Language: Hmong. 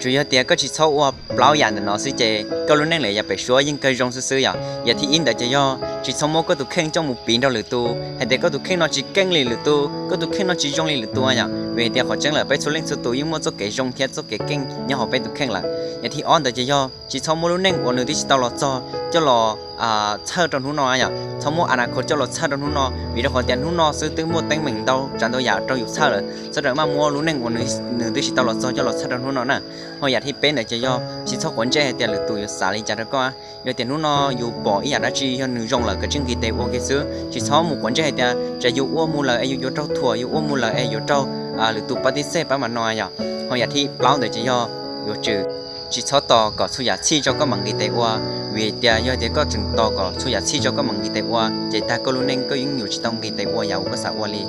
Tsuas yog tias koj tsis txhob ua plaub yam ntawm no xwb ces koj lub neej lawm yav pem suab yeej kawg zoo xwb xwb yom. Yam thib ib ntawd ces yog tsis txhob muab koj tus kheej coj mus piv nrog lwm tus hais tias koj tus kheej no tsis keej li lwm tus, koj tus kheej no tsis zoo li lwm tus yom. Vim hais tias qhov tseeb lawm peb txhua leej txhua tus yeej muaj txoj kev zoo thiab txoj kev keej nyob hauv peb tus kheej lawm. Yam thib ob ntawd ces yog tsis txhob muab lub neej uas nws twb tsis tau los txog coj los txhawj rau hnub no yom. Txhob muab a na kho coj los txhawj rau hnub no, vim rau qhov tias hnub no xwb twb muaj teeb meem ntau tsav ntau yam rau yus txhawj lawm, txhob rawm maj muab lub neej uas nws twb tsis tau los txog coj los txhawj rau hnub no na. Ho yam thib peb ntawd ces yog tsis txhob quav ntsej hais tias lwm tus yuav xav li cas rau koj. Yog tias hnub no yus pom ib yam dab tsi yog nws zoo lawm kav tsij nqis tes ua kiag xwb, tsis txhob mus quav ntsej hais tias tsam yus ua mus lawm es yus yuav raug thuam, yus ua mus lawm es yuav raug lwm tus pab tib xej pab mam no yom. Ho yam thib plaub ntawd ces yog yuav tsum tsis txhob tos kom txhua yam txhij rau koj mam nqis tes ua, vim tias yog tias koj tseem tos kom txhua yam txhij rau koj mam nqis tes ua ces tag koj lub neej koj yeej yuav tsis tau nqis tes ua yam uas koj xav ua li.